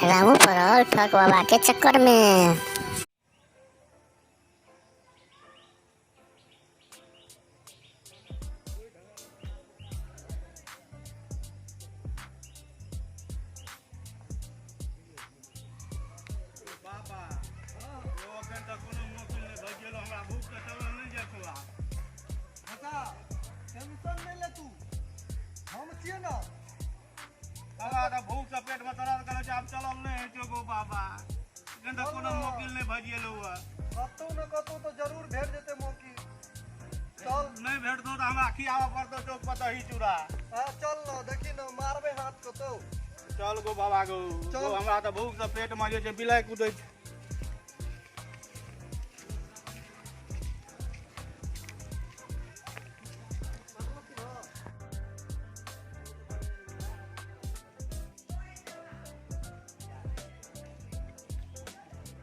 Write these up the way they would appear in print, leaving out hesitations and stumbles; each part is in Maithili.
रामू पड़ल ठक बाबा के चक्कर में। बाबा यौ एखन तक कोनो मोकिल नहि भऽ गेल, हमरा भूख तऽ चलल नहि जाइ छौ आब। चाचा, टेंशन नहि ले तू, हम छियै ने। बाबा तऽ भूख से पेट में दर्द करै छै, आब चलल नहि होइ छौ गो बाबा। एखन तक कोनो मोकिल नहि भऽ गेलौ हँ। कतौ ने कतौ तऽ जरूर भेट जेतै मौकी, चल। नहि भेटतौ तऽ हमरा खियाबऽ पड़तौ चौक पर दही चूड़ा। हाँ चल न, देखी न मारबै हाथ कतौ। चल गो बाबा गो। चल। गो, हमरा तऽ भूख से पेट में जे छै बिलाइ कुदै छै।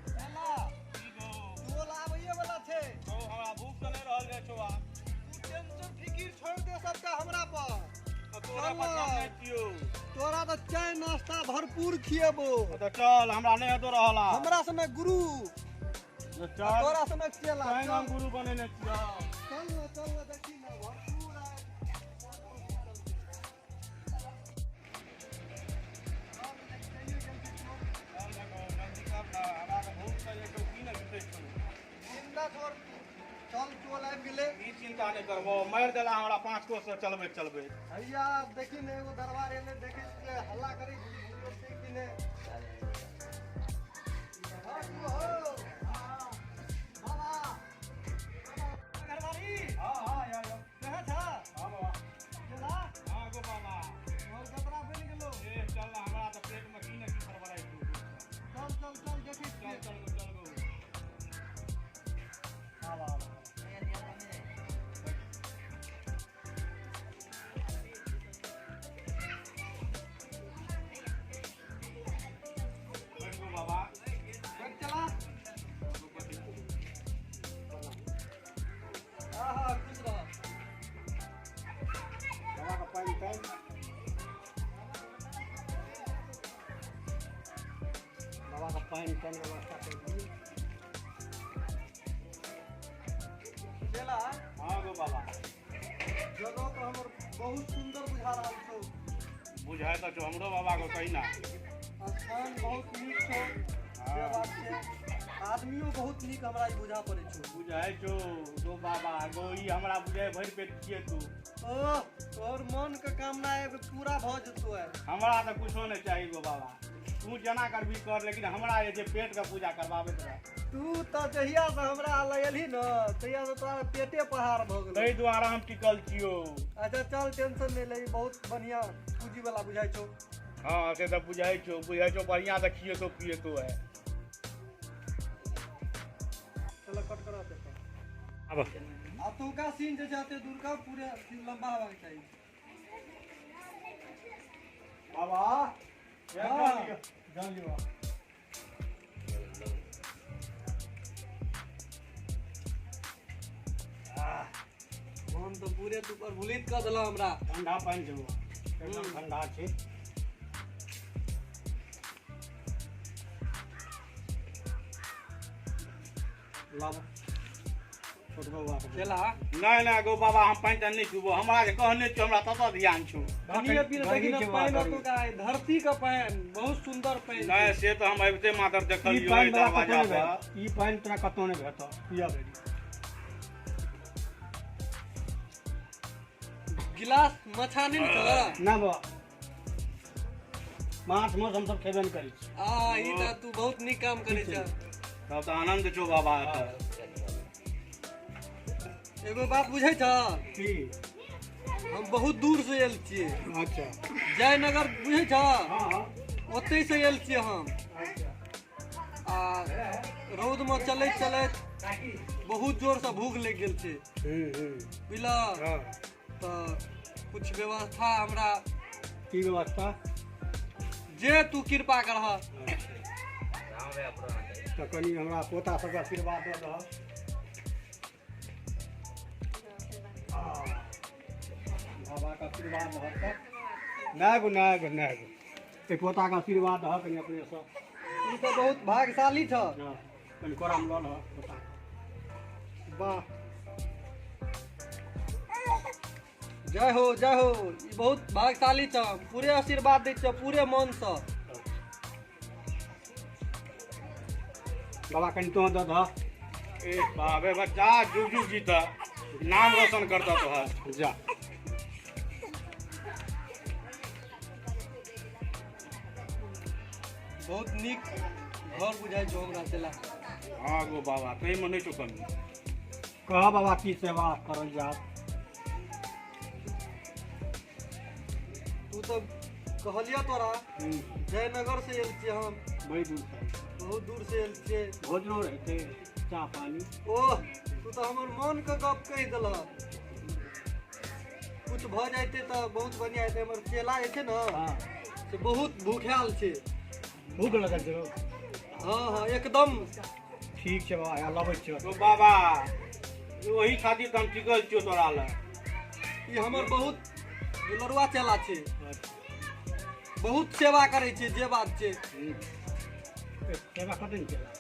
चला। टोल आबैये वाला छै। गो, हमरा भूख तऽ नहि रहल जाइ छौ आब। तू टेंशन फिकिर छोड़ दे सबटा हमरा पर। तोरा पर नहि छियौ। तोरा तऽ चाय नाश्ता भरपूर खिएबो। तऽ चल, हमरा नहि हेतौ रहल आब। हमरा सनक गुरु तऽ आ चल। तोरा सनक चेला। तैं चल हम गुरु बनेने छियौ। चल न, चल न, देखी न भरपूर आइ। चल देखो, जल्दी कर ना, हमरा तऽ भूख से जे छौ की नहि बितै छौ। चिंता छोड़, चल, टोल आबि गेलै। ई चिंता नहि करबो, मारि देला हमरा 5 कोस से चलबैत चलबैत। हैया देखी ने, एगो दरबार एलै, देखै छियै हल्ला करै छै कि नहि। हाँ, तू हो। बाबा, घरवारी। हाँ हाँ यार। कहाँ छा? हाँ बाबा। चला। हाँ गो बाबा। और जतरा बनि गेलो। ए चल ना, हमरा तऽ पेट में की ने की हड़बड़ाइ छौ। चल चल चल, देखै चल छियै। चल गो, चल गो। हाँ बाबा। बैठ गो बाबा। बैठ चला। हाँ हाँ, खुश रह। बाबा का पानि तानि। बाबा का पानि तानि व्यवस्था कर दियौ। चला। हाँ गो बाबा। जगह तऽ हमर बहुत सुन्दर बुझा रहल छौ। बुझाइ तऽ छौ हमरो बाबा को, कही ना। स्थान बहुत नीक छौ, से बात छै। आदमियो बहुत नीक हमरा ई बुझा पड़ै छौ। बुझाइ छौ गो बाबा गो, ई हमरा बुझाइ भरि पेट छियै तू। ओह, तोहर मन के कामना एगो पूरा भऽ जेतौ आइ। हमरा तऽ कुछो नहि चाही गो बाबा, तू जेना करबी कर, लेकिन हमरा जे छै पेट के पूजा करबाबैत रह। तू तऽ जहिया से हमरा लग एलही न, तहिया से तोरा पेटे पहाड़ भऽ गेलौ। ताहि दुआरे हम टिकल छियौ। अच्छा चल, टेंशन नहि ले, ई बहुत बढ़िया पूंजी वाला बुझाइ छौ। हाँ, से तऽ बुझाइ छौ, बुझाइ छौ बढ़िआँ से खिएतो पिएतो है। चल, कट करा दे। आब। आब तो का सीन जे छै दूर का पूरे सीन लंबा होबाक चाही। बाबा। हाँ। जान लियो। मन तऽ पूरे तू प्रफुल्लित कऽ देलह हमरा। ठंडा पानि छौ, एकदम ठंडा छै। लाब छोटको बाबा के। चला। नहि नहि गो बाबा, हम पानि तानि नहि पीबो। हमरा जे कहने छियौ, हमरा ततऽ ध्यान छौ। कनिये पी ले, देखी ने पानि ओतुका धरती के पानि, बहुत सुन्दर पानि। नहि, से तऽ हम अबिते मात्र ई देखलियौ पानि एहि बला दरवाजा कतौ नहि पर। भेटत, ई पानि तोरा कतौ नहि भेटत, पियब बेरी। गिलास मछा नहि ने छह? ना बा, माछ मास हमसब खेबे नहि करै छी। आ ई तऽ तू बहुत नीक काम करै छह। तब तऽ आनन्द छौ बाबा एतऽ। एगो बात बुझै छह? की? हम बहुत दूर से आयल छियै। अच्छा। जयनगर बुझै छह? हाँ। ओतै से आयल छियै हम। अच्छा। आ रौद में चलैत चलैत बहुत जोर से भूख लागि गेल छै। बुझल? हाँ। तऽ कुछ व्यवस्था हमरा। की व्यवस्था? जे तू कृपा करह। तऽ कनि हमरा पोता सबके आशीर्वाद दऽ दहक। बाबाके आशीर्वाद रहत। नहि गो, नहि गो, नहि गो। एहि पोताके आशीर्वाद दहक कनि अपनेसँ। ई तऽ बहुत भाग्यशाली छ। हँ, कनि कोरामे लऽ लहक पोता। वाह, जय हो जय हो। ई बहुत भाग्यशाली छ, पूरे आशीर्वाद दै छ पूरे मनसँ। बाबा कनि तोँ दऽ दह। ए बाबे बच्चा, जुग जुग जीता, नाम रोशन करता तोहर। जा। बहुत नीक घर बुझाइ छौ हमरा चला। हाँ गो बाबा, ताहिमे नहि छौ कमी। कह बाबा, की सेवा करल जात? तू तऽ कहलियऽ तोरा जयनगर से आयल छियै हम। बड़ी दूर से। बहुत दूर से आयल छियै। भोजनो रहतै, चाह पानी? ओह, तू तऽ हमर मनके गप कहि देलह। कुछ भऽ जैतै तऽ बहुत बढ़िआँ हेतै। हमर चेला जे छै ने से बहुत भूखायल छै। भूख लगल छै? हँ हँ, एकदम। ठीक छै बाबा, यहाँ लबै छियौ। तो बाबा, ओही खातिर तऽ हम टिकल छियौ तोरा लग। ई हमर बहुत दुलरुआ चेला छै, बहुत सेवा करै छै, जे बात छै। सेवा कतऽ ने केला?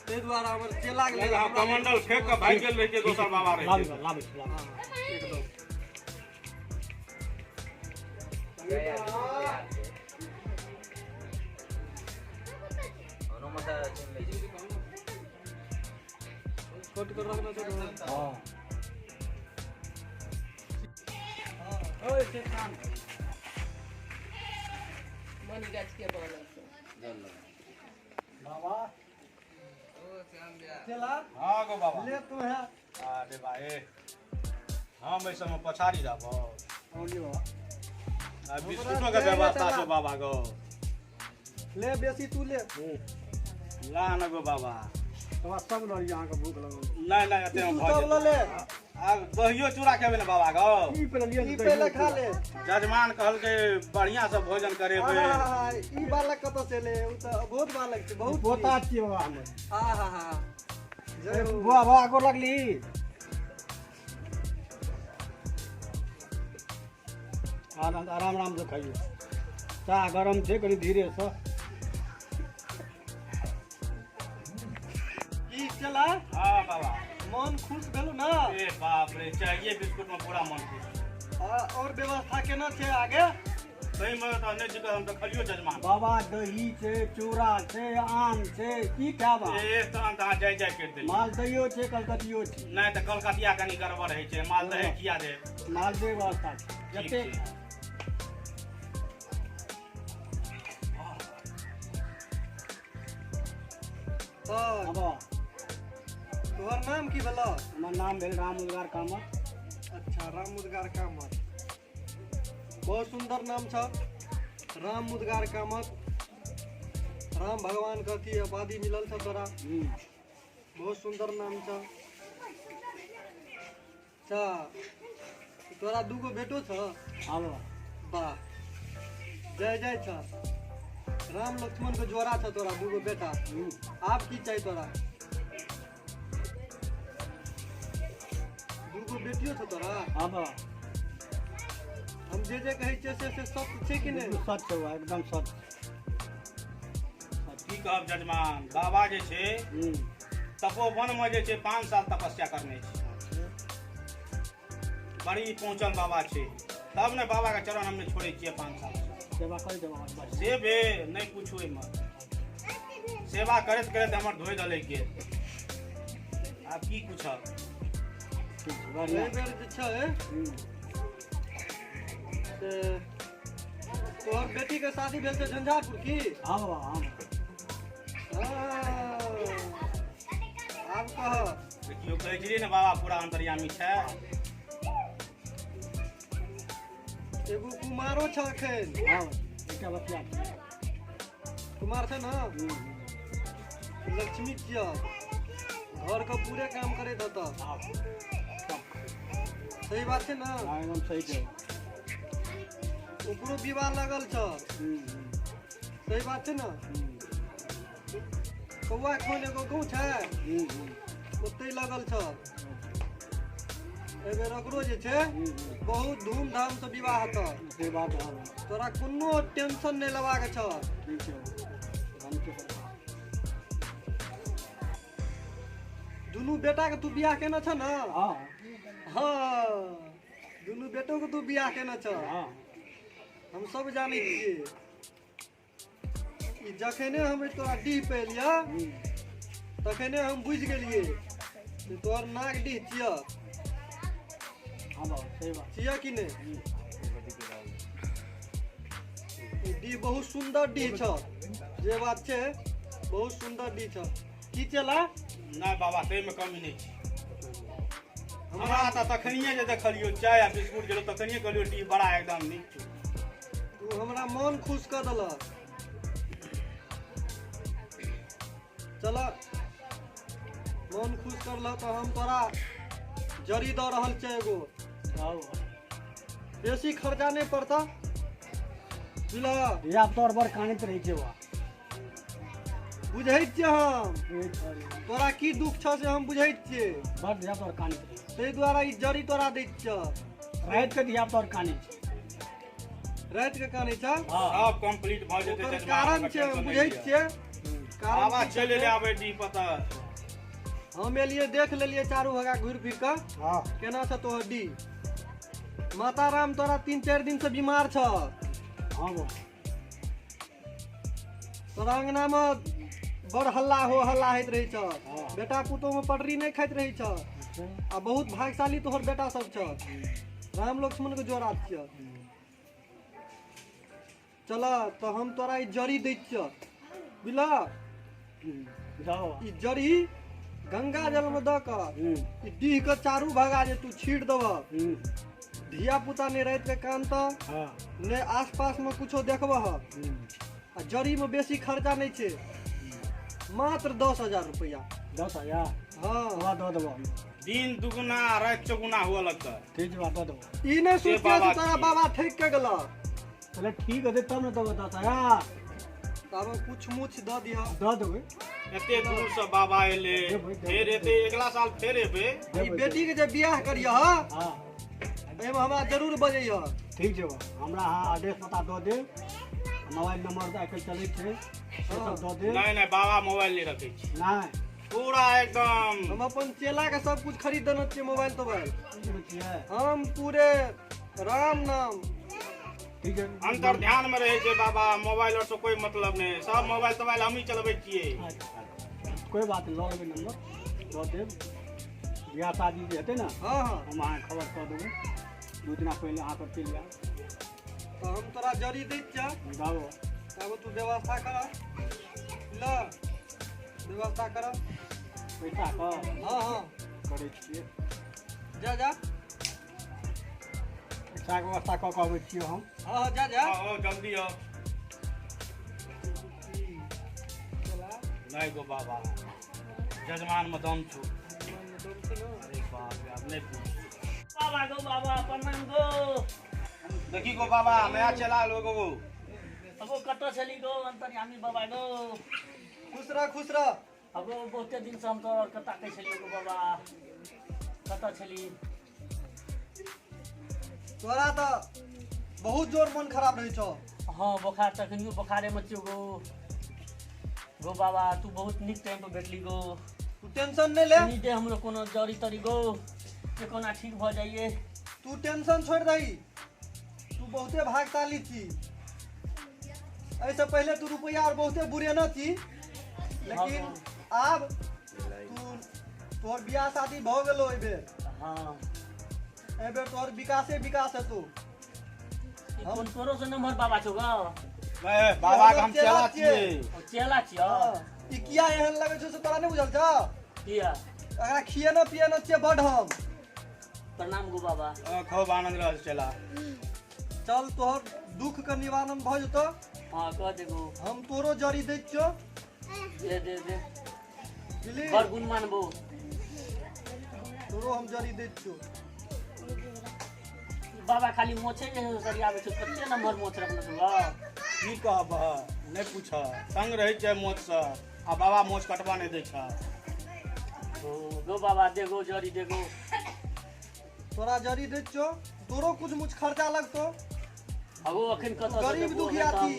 ताहि दुआरे हमर चेलाके नहि लेल तऽ हम हमरा कमंडल फेंक कऽ भागि गेल रहितियै, दोसर बाबा लाबै रहितै। लाबै लाबै। हँ, एकदम। छोट कर रखना छै। हँ। ओए से काम। बाबा। चेला। हाँ गो बाबा। ले तू है। अरे बा, ए हम एहि सबमे पछाड़ी रहबो? औली बाबा। आ बिस्कुटो के व्यवस्था छौ बाबा गो? ले, बेसी तू ले। ला न गो बाबा। बाबा, सब लऽ लिअ, अहाँके भूख लगल। नहि नहि, एते तू भऽ सब लऽ जेतै। ले। आब दहियो चूड़ा खेबै ने बाबा गो? ई पहिले लिअ। ई पहिले खा ले। जजमान कहलकै बढ़िआँ से भोजन करेबै। आहा, ई बालक कतऽ से एलै? ओ तऽ बहुत बालक छै, बहुत। पोता छियै बाबा हमर। आहा हा, जय हो। बुआ, बाबा गोर लगली। आराम आराम आराम से खाइयो, चाह गरम छै, कनि धीरे से। की चेला? हाँ बाबा। मन खुश भेलो ना? ए बाप रे, चाहिए बिस्कुट में पूरा मन खुश। और व्यवस्था केना छै आगे? ताहिमे तऽ नहि दिक्कत, हम देखलियो जजमान। बाबा, दही छै, चूड़ा छै, आम छै, की खायब अहाँ? ए तहन तऽ अहाँ जाय जाय करि देलियै। मालदहियो छै, कलकतियो छै। नहि तऽ कलकतिया कनि गड़बड़ होइ छै, मालदहे किया देब? मालदह व्यवस्था छै। ठीक जतेक छै। तऽ हँ बाबा। तोहर नाम की भेलो? हमर नाम भेल राम उद्गार कामत। अच्छा, राम मुदगार कामत, बहुत सुंदर नाम छ राम मुदगार कामत। राम भगवान के अथी उपाधि मिलल छ तोरा। बहुत सुंदर नाम छ। अच्छा, तोरा दूगो बेटो छ? हाँ बाबा। वाह, जय जय छ। राम लक्ष्मण के जोड़ा छ तोरा दूगो बेटा। आब की चाही तोरा? दूगो बेटियो छ तोरा? हाँ बाबा। हम जे जे कहै छियै से से सत्य छै कि नहि? बिल्कुल सच छै बाबा, एकदम सच। की कहब जजमान, बाबा जे छै तपोवन मे जे छै 5 साल तपस्या करने छै। बड़ी पहुँचल बाबा छै, तब ने बाबा के चरण हम नहि छोड़ै छियै 5 साल से। सेवा करै छै बाबा बस। से बे नहि पूछू, एहिमे सेवा करैत करैत हमर धोइ दलै गेल, आब की पूछब। ठीक छै, बढ़िआँ। एहि बेर जे छै से तोहर बेटी के शादी भेल छै झंझारपुर की? हाँ बाबा, हाँ। हाँ। आब कह। देखियौ, कहै छलियै ने बाबा पूरा अंतर्यामी छै। एगो कुमारो छ एखन? हाँ, एकटा बचिया छै। कुमार छै ने? लक्ष्मी छिय, घर के पूरे काम करैत होतऽ। हाँ, सब। सही बात छै ने? हाँ, एकदम सही छै। ओकरो विवाह लगल छ? सही बात छै ने? कौआ खोन एगो गाँव छै? हम्म, हम्म। ओतहि लगल छ। एहि बेर ओकरो जे छै बहुत धूमधाम से विवाह हेतौ। से बात है। तोरा कोनो टेंशन नहि लेबाक छौ। ठीक छै, धन के। दुनू बेटा के तू बियाह केने छ ने? हाँ। हाँ, दुनू बेटो के तू बियाह केने छ। हाँ। हम सब जानै छियै। ई जखने हम तोरा डीह पेलियै तखने हम बुझि गेलियै जे तोहर नाक डीह छियह। हाँ बाबा, सही बात। छियह कि नहि? ई डीह बहुत सुन्दर डीह छ, जे बात छै, बहुत सुन्दर डीह छ। की चला? नहि बाबा, ताहिमे कमी नहि छै। हमरा तऽ तखनिए जे देखलियौ, चाय आ बिस्कुट गेलो, तखनिए कहलियौ डी बड़ा एकदम नीक छौ। तू हमरा मन खुश कऽ देलक। चल, मन खुश करलह तऽ हम तोरा जड़ी दऽ रहल छियै एगो। आओ। बेसी खर्चा नहि पड़तह, बुझलह? धिया तोर बड़ कानैत रहै छै बा। बुझै छियै हम तोरा की दुख छह, से हम बुझै छियै। बड़ धिया तोर कानैत रहै छै। ताहि दुआरे ई जड़ी तोरा दै छियह। राति के धिया तोर कानै छै। राति के कानै छह? हाँ। सब कंप्लीट भऽ जेतै। ओकर जजमान, कारण हमरा छै, हम टेंशन नहि बुझै लिअ। छियै कारण बाबा की चलि छै। एलै आबै डी पता। हम एलियै, देख लेलियै चारू भगा घुरि फिर कऽ केना छ तोहर डी। माता राम, तोरा 3-4 दिन से बीमार छ। हाँ बाबा। तोरा अंगना में बड़ हल्ला हो हल्ला होइत रहै छ। बेटा पुतोह में पटरी नहि खाइत रहै छ। आ बहुत भाग्यशाली तोहर बेटा सब छ, राम लक्ष्मण के जोड़ा छिय। चल तऽ हम तोरा ई जड़ी दै छियह, बुझलह? जाओ। ई जड़ी गंगा जल में दऽ कऽ ई डीह के चारू भगा जे तू छीट देबह, धिया पुता नहि राति के कानतह, ने आस पास में कुछो देखबह। आ जड़ी में बेसी खर्चा नहि छै, मात्र 10,000 रुपया। 10,000? हाँ। बाबा, दऽ देबो हम। दिन दुगुना राति चौगुना हुअ लगतै। ठीक छै बा, दऽ देबो। ई नहि से सोचियै बाबा जे तोरा छी। बाबा ठकि के गेलह। पहिले ठीक हेतै तब ने देबो 10,000। तब कुछ मुछ दऽ दिह। दऽ देबै। एते दूर से बाबा एलै। देबै, देबै। फेर एते अगला साल फेर एबै। ई बेटी के जे बियाह करियह, एहिमे हमरा जरूर बजैह। ठीक छै बा, हमरा अहाँ एड्रेस पता दऽ देब, मोबाइल नंबर तऽ आइकाल्हि चलै छै, से सब दऽ देब। नहि नहि बाबा मोबाइल नहि रखै छै। नहि? पूरा एकदम। हम अपन चेला के सब कुछ खरीद देने छियै, मोबाइल तोबाइल। बुझै छियै? हम पूरे राम नाम। ठीक है। अंतर ध्यान में रहे छै बाबा, मोबाइल और से कोई मतलब नहीं, सब मोबाइल तोबाइल हम ही चलबै छियै। अच्छा, कोई बात नहीं, लऽ लेबै नंबर, दऽ देब। बियाह शादी जे हेतै ने, हाँ हाँ हम अहाँके खबर कऽ देबै, 2 दिना पहिले अहाँ पर चलि आयब। तऽ हम तोरा जड़ी दै छियह। बाबू। तब तू व्यवस्था कर, ल व्यवस्था कर। पैसा कऽ हाँ हाँ करै छियै। जा जा। पैसाके व्यवस्था कऽ कऽ अबै छियै हम। हाँ हाँ, जा जा। आओ, जल्दी आओ। चला। नहीं गो बाबा, जजमान में दम छो। अरे बाप रे, अब नहीं पूछ। बाबा गो बाबा, प्रणाम गो। देखी गो बाबा, नया चला लोगो गो। अब कतऽ छली गो अंतर्यामी बाबा गो? खुश रह, खुश रह। अब बहुते दिन से हम तोरा के ताकै छलियौ गो बाबा, कतऽ छली? तोरा तऽ बहुत जोर मन खराब रहै छौ। हाँ, बोखार तऽ अखनियो बोखारे मे छियौ गो। गो बाबा, तू बहुत नीक टाइम पर भेटली गो। तू टेंशन नहि ले। कनी दे हमरो कोनो जड़ी तड़ी गो जे कोना ठीक भऽ जाइए। तू टेंशन छोड़ि दही, तू बहुते भागशाली छी। एहिसँ पहिले तू रुपैआ और बहुते बुरेने छी, लेकिन आब तू तोहर बियाह शादी भऽ गेलो एहिबेर। एहिबेर तोहर विकासे विकास हेतौ। ई कोन तोरो से नम्बर बाबा छौ गो? नहीं, बाबा के हम चेला चेला छियै। छियै। ओ चेला छियौ? हाँ, ई किया एहन लगै छौ से तोरा नहि बुझल छौ? किया? एकरा खिएने पिएने छियै बड हम। प्रणाम गो बाबा। हाँ, खूब आनंद रह चला। चल, तोहर दुख के निवारण भऽ जेतौ। हाँ, कह दे गो। हम तोरो जड़ी दै छियौ। दे दे दे। बुझली? बड़ गुण मानबो। तोरो हम जड़ी दै छियौ। बाबा खाली मोछे जे सरियाबै छै, कते नंबर मोछ रखने छौ गो? की कहब, नहीं पूछ, संग रहै छै मोछ से आ बाबा मोछ कटवा नहीं दै छै। ओ गो बाबा, दे गो जड़ी, दे गो। तोरा जड़ी दै छियौ, तोरो कुछ मुछ खर्चा लगतो। आगो अखन कतऽ से गरीब देबो? दुखिया अखन थी,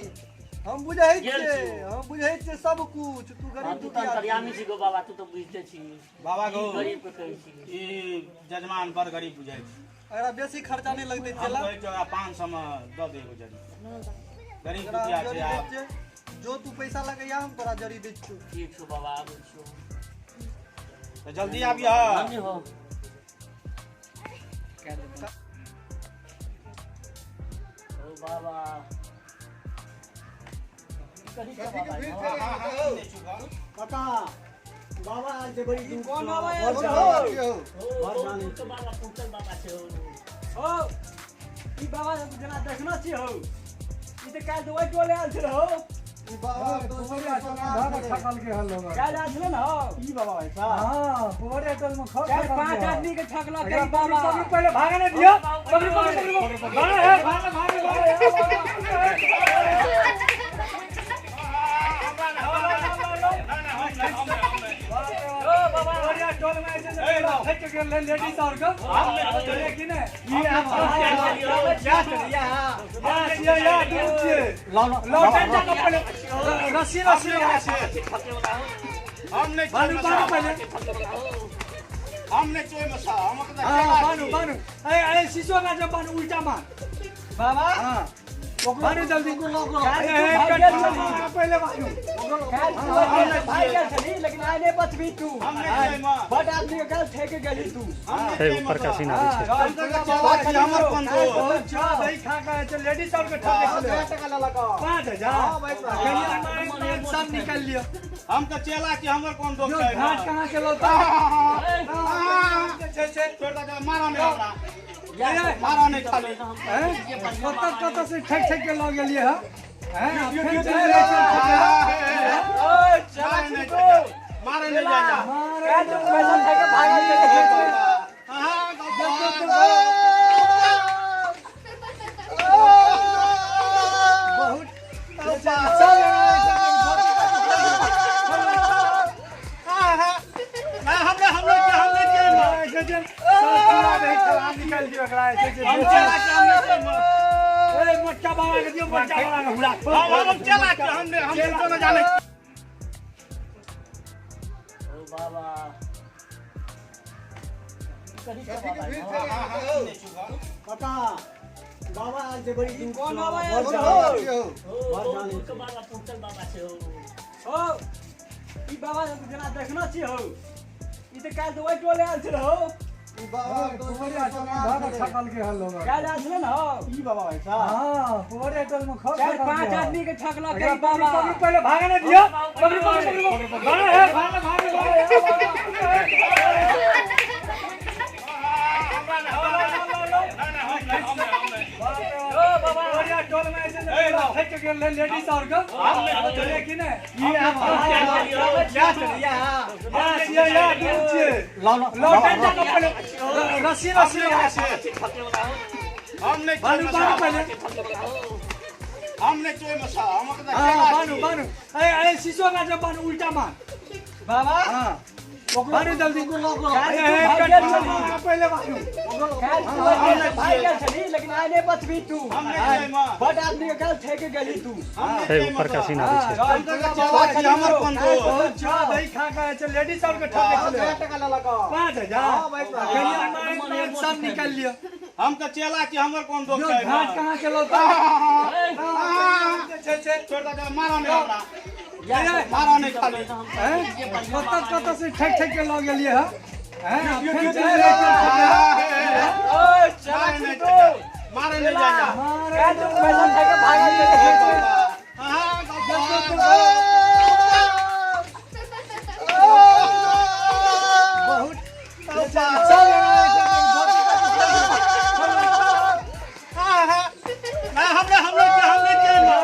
हम बुझै गेल छियै, छियौ। हम बुझै छियै सब कुछ, तू तऽ गरीब तू तऽ दुखिया अंतर्यामी छी। छी गो बाबा, तू तऽ बुझिते छी। बाबा गो, ई गरीब के कहै छी। ई जजमान बड़ गरीब बुझाइ छै। एकरा बेसी खर्चा नहि लगतै हम चेला। कहै छियौ 500 मे दऽ दे एगो जरी। गरीब एकरा दुखिया हम छै जड़ी दै आब। छियै, जो तू पैसा लगैया हम तोरा जड़ी दै छियौ। ठीक छौ बाबा, आबै छियौ। तऽ जल्दी आबियह। धन्य हो। ओ बाबा, कथी छौ बाबा यौ? काका, बाबा आयल छै बड़ी दूर। कोन बाबा बड़ आयल छौ? जानै ओ, बड़ बहुत जानै दूर के छै। बाबा पहुँचल बाबा छै हो। हो, ई बाबा जेना देखना छियै हौ, ई तऽ काल्हि तऽ ओहि टोल आयल छलै हौ। ई बाबा काल्हि आयल छलै ने हौ। ई बाबा है सा। चारि पाँच आदमी के ठकलक ई बाबा। पहिले भागे नहि दियौ। पकड़ू, पकड़ू, पकड़ू। लेडीज और के चले कि नहि? रस्सी रस्सी हम नहि बानू बानू पहिले। हम नहि चोय मे सा, हम तऽ हाँ, चेला बानू छियै। बानू, ए ए शीशो का जब बानू उल्टा मार बाबा। हाँ बानू जल्दी। पहिले बानू। काल्हि तू भागि गेल छली, लेकिन आइ नहि बचबी तू। हम नहि चोय मे। बड आदमी के काल्हि ठकि गेली तू। हम नहि है चोय मे ऊपर का सा। सीन आबै छै। हम तऽ चेला छियै, हमर कोन दोष? बहुत छौ दही खा के लेडीज और के ठकै छलै। 1000 टका लेलक। 5000 सब निकाल लियो। हम तऽ चेला छियै, हमर कोन दोष जो छै? घाट कहाँ के लौता छै छै, छोड़ दे, मारा नहि हमरा, मारा नहि खाली। कतऽ कतऽ से ठक ठक के लऽ गेलियै हँ? हैं, आ फेर चलि जाइ छै ठकै। मारे नहि, मारे नहि जा जा। पैसा ठके भागल छै। बहुत हमरा हमरा हम नहि चोय निकाल दियो एकरा। हम चेला छियै, हम नहि चोय मे। ए मोटका बाबा के दियो, मोटका बाबा के हुला। हम चेला छियै, हम नहि, हम कुछो नहि जानै। ओ बाबा, कथी छौ बाबा यौ? काका, बाबा आयल छै बड़ी दूर। कोन बाबा आयल बड़ छौ? जानै ओ, बड़ बहुत जानै दूर के छै। बाबा पहुँचल बाबा छै हो। हो, ई बाबा जेना देखना छियै हौ, ई तऽ काल्हि तऽ ओहि टोल आयल छलै हौ। ई बाबा काल्हि आयल छलै ने हौ। ई बाबा है सा। चारि पाँच आदमी के ठकलक ई बाबा। पहिले भागे नहि दियौ। पकड़ू पकड़ू पकड़ू, भागे हे, भागे भागे भागे। लेडीज और के चले कि नहि? रस्सी रस्सी हम नहि बानू चोय मे बानू सा। पहिले। हम नहि चोय मे सा, हम तऽ हाँ चेला बानू छियै। बानू, ए ए शीशो का जब बानू उल्टा मार बाबा। हाँ बानू जल्दी। काल्हि तू भागि गेल छली। पहिले बानू। काल्हि तू भागि गेल छली, लेकिन आइ नहि बचबी तू। हम नहि चोय मे। बड आदमी के काल्हि ठकि गेली तू। हम नहि है चोय मे ऊपर का सा। सीन आबै छै। हम तऽ चेला छियै, हमर कोन दोष? बहुत छौ दही खा के लेडीज और के ठकै छलै। 1000 टका लेलक। 5000 सब निकाल लियो। हम तऽ चेला छियै, हमर कोन दोष जो छै? घाट कहाँ के लौता छै छै, छोड़ दे, मारा नहि हमरा, मारा नहि खाली। हैं, कतऽ कतऽ से ठक ठक के लऽ गेलियै हँ? हैं, आ फेर चलि जाइ छै ठकै। मारे नहि, मारे नहि जा जा। पैसा ठके भागल छै। बहुत हमरा हमरा हम नहि चोय मे।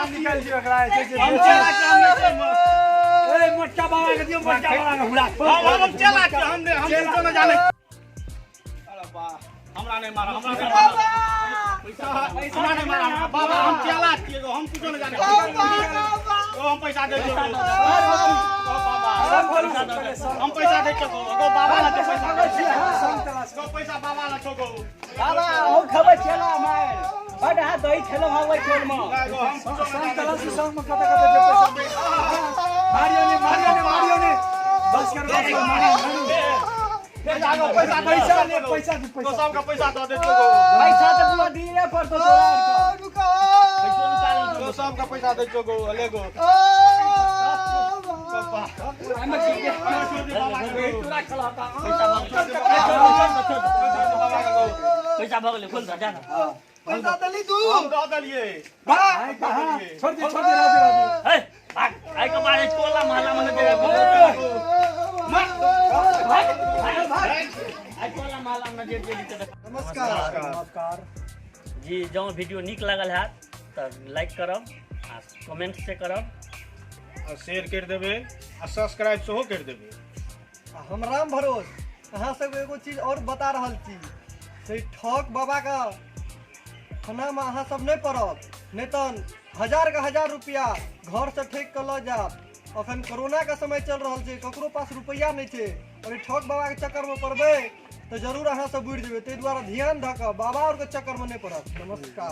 निकाल दियो एकरा। हम चेला छियै, हम नहि चोय मे। ए मोटका बाबा के दियो, मोटका बाबा के हुला। हम चेला छियै, हम नहि, हम कुछो नहि जानै। अरे बा, हमरा नहि मारा, हमरा नहि मारा, हमरा नहि मारा बाबा, हम चेला छियै, हम कुछो नहि जानै। गो हम पैसा दे छियौ गो। गो बाबा हम पैसा दे छियौ गो। गो बाबा लग पैसा दे छियौ गो, पैसा बाबा लग छौ गो। बाबा अहूँ खबै छियै मारि बड अहाँ दही खेलहुँ हँ ओहि टोलमे। नहि गो, हम कुछो नहि संग दे तलाशी संग में कतऽ कतऽ जे पैसा मारियो ने, मारियो ने, मारियो ने, बस कर, बस कर, मारियो मारियो। पैसा गो, पैसा दे पैसा ले, छियौ गो। पैसा दे, गो पैसा सबके पैसा दऽ दे छियौ गो। पैसा तऽ पूरा दिए पड़तौ तोरा आरके। पैसो निकाल। गो सबके पैसा दे छियौ गो, ले गो। बाबा छोड़ दे बाबा के गो। तोरा खेलता। पैसा भऽ छोड़ दे बाबा के गो। छोड़ दे बाबा के गो। पैसा भऽ गेलै, खोल दऽ जा ना। पैसा देली तू? हम दऽ देलियै। भाई कहाँ? छोड़ दे, छोड़ दे, राधे राधे। हे भाग, आइ के बाद टोला मोहल्ला में नजर आइ टोला मोहल्ला में नजर गेली तऽ देख। नमस्कार। नमस्कार जी, जँ वीडियो नीक लागल हैत तऽ लाइक करब आ कमेंट से करब आ शेयर करि देबै आ सब्सक्राइब सेहो करि देबै। आ हम राम भरोस अहाँ सबके एगो चीज और बता रहल छी से ठक बाबा का खानामे अहाँ सब नहि पड़ब, नहि तऽ हजार के हजार रुपया घर से ठकि कऽ लऽ जायत। अखन कोरोना के समय चल रहल छै, ककरो पास रुपैआ नहि छै और ई ठक बाबा के चक्कर में पड़बै तऽ जरूर अहाँ सब बुड़ि जेबै। ताहि दुआरे ध्यान धऽ कऽ बाबा और के चक्कर में नहि पड़ब। नमस्कार।